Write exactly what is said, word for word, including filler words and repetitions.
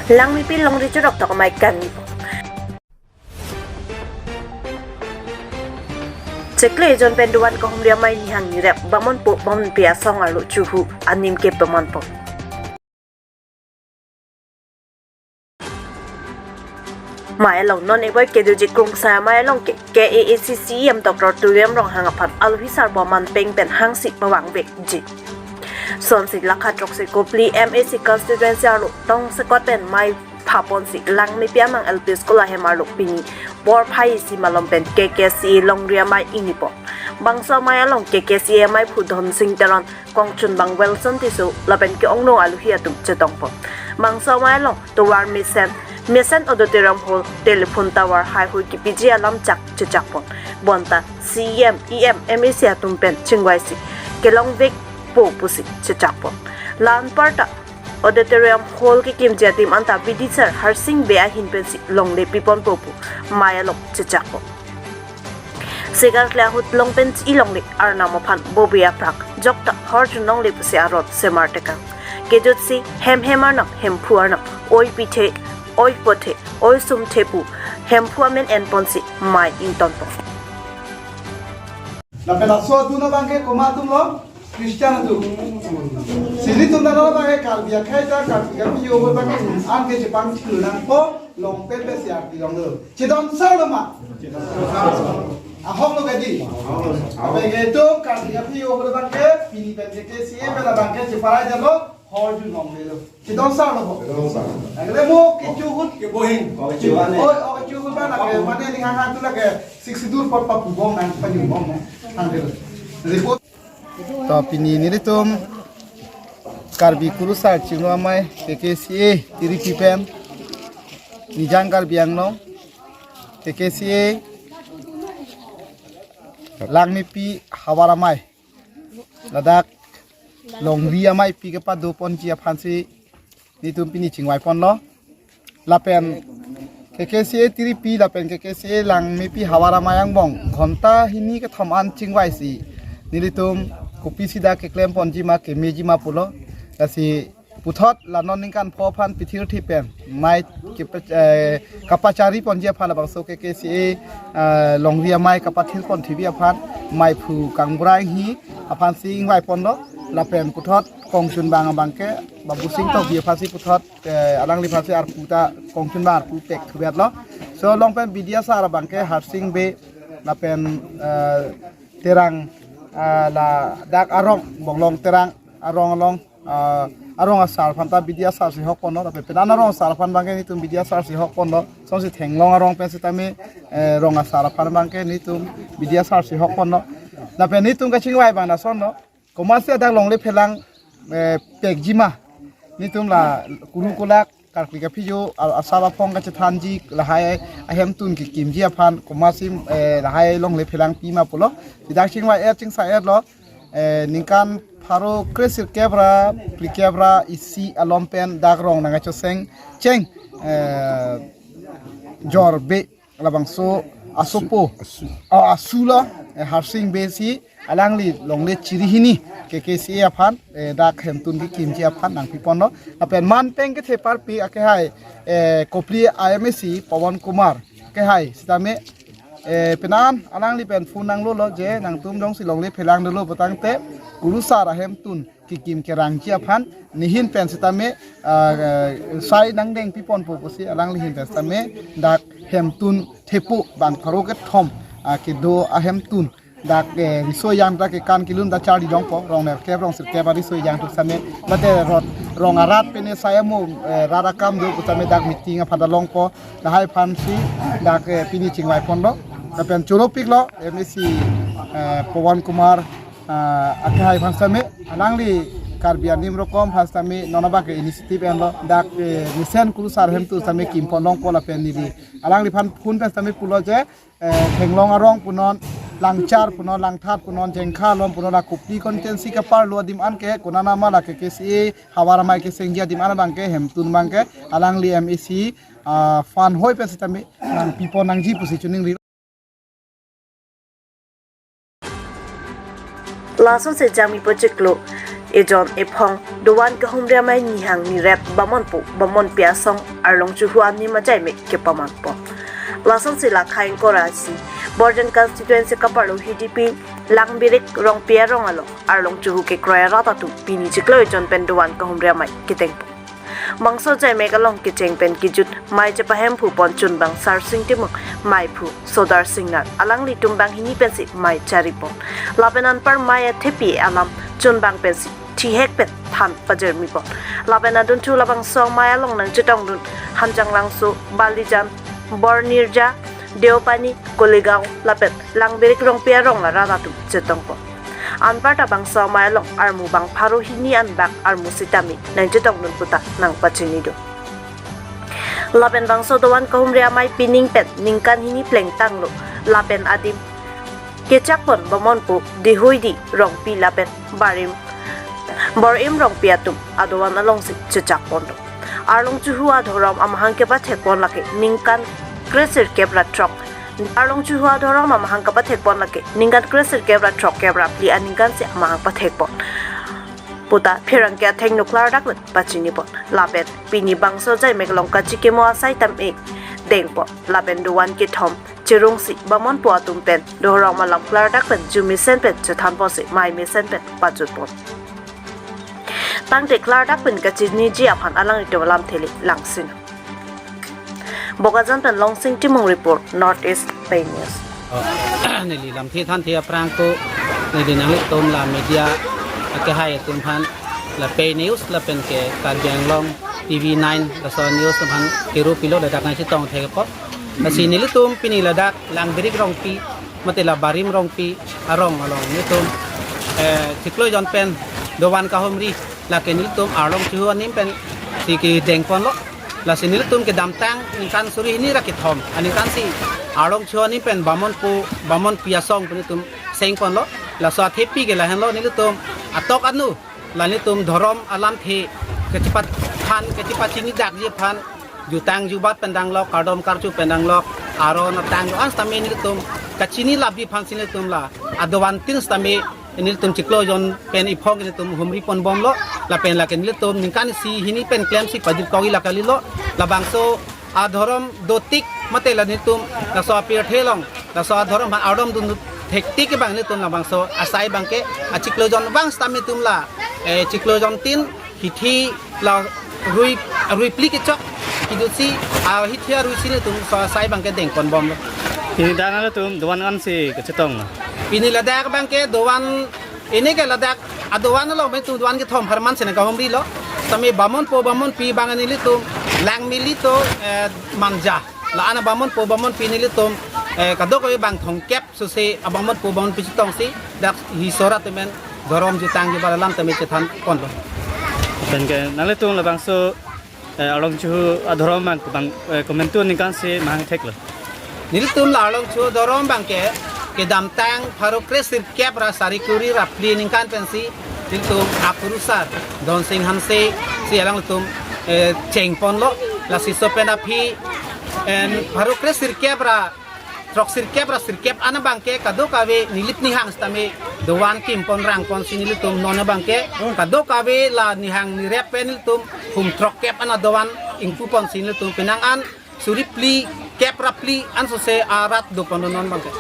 Langmepi longri chorok tok amei kangni. Chiklo ejon pen doan kahumri amei nihang nirep, bamonpo bamonpi asong arlo chuhu anim ke bamonpo. Amei along non eboi kedoji krungsai amei along ke K A A C C E M Doctor Tuliram Ronghang aphan alohi sarbom manpeng pen hangsi pavangvekji. Sonsi lakha throksi Kopili M A C constituency arlo tongsekot pen amei phaponsi Langmepi amang L P school ahem arlo pini porphai isi malom pen K K C A longri amei ingnipo. Bangso amei along K K C A ameiphu Dhonsing Teron, kongchunbang Wilson Tisso lapen ke-ongno alohi atum chetongpo. Bangso amei along tovar mesen, mesen auditorium hall, telephone tower haihui kipiji alam chak chechakpon. Bonta C E M, E M, M A C atum pen chingvaisi kelongvekpo pusi chechakpon. La-anparta auditorium hall kekimji adim anta B D sir Harsing Bey ahin pensi longle piponpo pu amei along chechakpon. Segar kle ahut long pen chi longle arnam aphan bobe aprak jokta horjun longle pusi aron semar tekang. Kejutsi hem hem arnam, hemphu arnam, oi pithe, oi pothe, oi sumthe pu hemphu amen enponsi amei ingtonpo. Lapen laso atum abangke komat atumlo, Christian atum. Si nelitum ta abangke Karbi akhei ta Karbi kapiyo abangke an ke chepangthilonangpo, long pen pe siar pilonglo. Chedon sar lo ma? Ahok lo kedi. Abangke itum Karbi kapiyo abangke pini pen K K C A pen abangke cheparai jalo. Horjun longlelo. Chedon sar lo ho. Chedon sar. Agre mo kecho ahut. Kebohin. Oi, oh, kecho ahut abang lake, mane ninghang han tu lake Sixth Schedule apot papubom nang panyumbom nang. Hangke report. To pini nelitum Karbi Kurusar Chingrum Amei K K C A tiripi pen Nijang Karbi Anglong K K C A Langmepi havar amei ladak longri ameipi kepadoponji aphansi nelitum pini chingvaiponlo. Lapen K K C A tiripi lapen K K C A Langmepi havar amei angbong ghonta hini kethom an chingvaisi nelitum kopisi dak keklemponji ma kemeji ma pulo. Lasi puthot la non ningkan pho aphan pithirthi pen amei kepe-, eh, kapachariponji aphan labangso K K C A, eh, longri amei kapathirpon thivi aphan ameiphu Kangbura Enghi aphansi ingvaiponlo. Lapen puthot kongchunbang abangke Babu Sing Tokbi aphansi puthot, eh, alangliphansi arpu ta kongchunbang arpu pek thuvetlo. So along pen B D sir abangke Harsing Bey lapen, eh, Terang, eh, ladak arong Bonglong Terang arong along, ah, arong asar aphan ta B D sir si hokponlo, lapen penan arong asar aphan abangke nelitum B D sir si hokponlo, sonsi Thenglong arong pen sitame, eh, rong asar aphan abangke nelitum B D sir si hokponlo. Lapen nelitum kachingvai abang lasonlo, komatsi adak longle phelang, eh, pekji ma, nelitum la kuru kulak, karkli kaphijo, a-, asap aphong kachethanji, lahai ahemtun kekimji aphan, komatsi, eh, lahai longle phelangpi ma pulo. Ladak chingvai-et chingsa-etlo, eh, ningkan pharo kre sirkep ra phlikep ra isi alom pen dak rong nangkachoseng cheng, eh, Jor Bey labangso asopo, asu. Oh, asu lo, eh, Harsing Bey si alangli longle chiri hini K K C A aphan, eh, dak hemtun kekimji aphan nangpiponlo. Lapen manpeng kethe parpi akehai, eh, Kopili I M A C Pawan Kumar akehai sitame, eh, penan alangli pen phone nanglolo je nangtum jongsi longle phelangdolo putangte Kurusar ahemtun kekim kerangji aphan nehin pen sitame, ah, sai nangdengpiponpo pusi alangli ahin pen sitame dak hemtun thepo bang pharo kethom, ah, kedo ahemtun dak, eh, riso ejang dak kekan kelun dak charlidunpo, rong nerkep rong sirkep ariso ejang atum sitame mate rot rong arat pen sai amo, eh, rat akam do pu sitame dak meeting aphan ta longpo, lahai aphansi dak, eh, pini chingvaiponlo. Lapen choro piklo M A C, eh, Pawan Kumar, ah, akehai aphan sitame, alangli Karbi anim rokom aphan sitame non abangke initiative enlo, dak, eh, mesen Kurusar ahemtun sitame kimpon longpo lapen neli alangliphan phone pen sitame pulo je, eh, Thenglong arong punon, Langchar punon, Langthat punon, Jengkha along punon, la Kopili constituency kaparlo adim anke konatma la K K C A havar amei kesengji adim an abangke hemtun abangke alangli M A C, ah, fund hoi pen sitame nangpipon nangji pusi choningri. Lasonsi Jangmi Pojiklo ejon ephong dovan kehumri amei nihang nirep bamonpo bamonpi asong Arlong Chuhu anim ajai me kepamanpon. Lasonsi la khaing korasi Borjan constituency kaparlo Hidipi Langbirik Rongpi arong along Arlong Chuhu kekroi arat atum pini chiklo ejon pen dovan kehumri amei ketengpon. Bangso ajai mek along kecheng pen kejut mei chepahemphupon chunbang Sarsing Timung, meiphu Sodar Singnar, alanglitum banghini pensi mei charipon. Lapen anpar mei athepi alam chunbang pensi thihek pen than pajirmipon. Lapen adunthu labangso mei along nangchetongdun Hanjanglangso, Balijan, Bornirja, Deopani, Koligaon lapen Langbirik Rongpi arong arat atum chetongpon. Anparta bangso mei along armu bang pharo hini anbak armu sitame nangchetongdun puta nangpachinidun. Lapen bangso dovan kehumri amei pining pen ningkan hini plengtanglo lapen adim kechakpon bamonpo Dihuidi Rongpi lapen Barim Borim Rongpi atum adovan alongsi chechakponlo. Arlong Chuhu adhorom amahang kepathekpon lake ningkan kresirkep ra throk. Arlong Chuhu adhorom amahang kepathekpon lake ningkan kresirkep ra throkkep ra phli aningkansi amahang pathekpon puta pherangke athengno klardak pen pachinipon. Lapen pini bangso ajai mek along kachikimo asai tame dengpon. Lapen dovan kethom cherungsi bamonpo atum pen dhorom alam klardak pen ju mesen pen chethanponsi mei mesen pen pajutpon. Tangte klardak pen kachiniji aphan alanglitum alamthe le langsin. Bokajan pen Longsing Timung report, North East Pei News. Neli lamthe thanthe aphrang ko, neli nanglitum la media akehai atum aphan, la Pei News lapen ke Karbi Anglong T V nine laso news aphan kiru pilo, ladak nangchetong thekpo. Lasi nelitum pini ladak Langbirik Rongpi mate la Barim Rongpi arong along nelitum, eh, chiklo ejon pen dovan kehumri lake nelitum Arlong Chuhu anim pensi kedengponlo. Lasi nelitum kedamtang ningkan suri hini ra kethom aningkansi Arlong Chuhu anim pen bamonpo bamonpi asong pen nelitum sengponlo. Laso athepi ke lahenlo, nelitum atok anu la nelitum dhorom alamthe kachepathan kachepachinidakji aphan jutang jubat pen danglok, kardom karju pen danglok, aron atang do-an sitame nelitum kachini labi aphansi nelitum la adovantin sitame nelitum chiklo ejon pen ephong nelitum humriponbomlo. Lapen lake nelitum ningkan isi hini pen klemsi pajirkok-i la kalilo. Labangso adhorom dotik mate la nelitum laso apirthe along laso adhorom aphan ardom dun thektik abang nelitum labangso asai abangke achiklo ejon abang sitame nelitum la, eh, chiklo ejon tin hithi la rui, rui phli kechok kejutsi, ah, hithi arui si nelitum laso asai abangke dengponbomlo. Pini dak nanglitum dovan ansi kachetonglo? Pini ladak abangke dovan, pini ke ladak adovan along nelitum dovan kethom apharman si nangkehumrilo. Sitame bamonpo bamonpi abang nelitum Langmili to, eh, Manja, la-an abamonpo bamonpi nelitum, eh, kadokave abang thomkep sose abamonpo bamonpi chetongsi dak hi sora temen dhorom jutang jubat alam tame chethanponlo. Lapen ke nanglitum labangso, eh, Arlong Chuhu adhorom abang abang, eh, komantu aningkansi mahang theklo? Nelitum la Arlong Chuhu adhorom abangke kedamtang pharo kresirkep ra sari kuri ra phli aningkan pensi nelitum akurusar Dhonsing Hanse si alanglitum, eh, chengponlo. Lasi laso pen aphi, eh, pharo kresirkep ra throksirkep ra sirkep an abangke kadokave nilip nihang sitame dovan kimpon rangponsi nelitum non abangke kadokave la nihang nirep pen nelitum hum throkkep an adovan ingpuponsi nelitum penang an suri phli kep ra phli an sose arat dopon non abangke.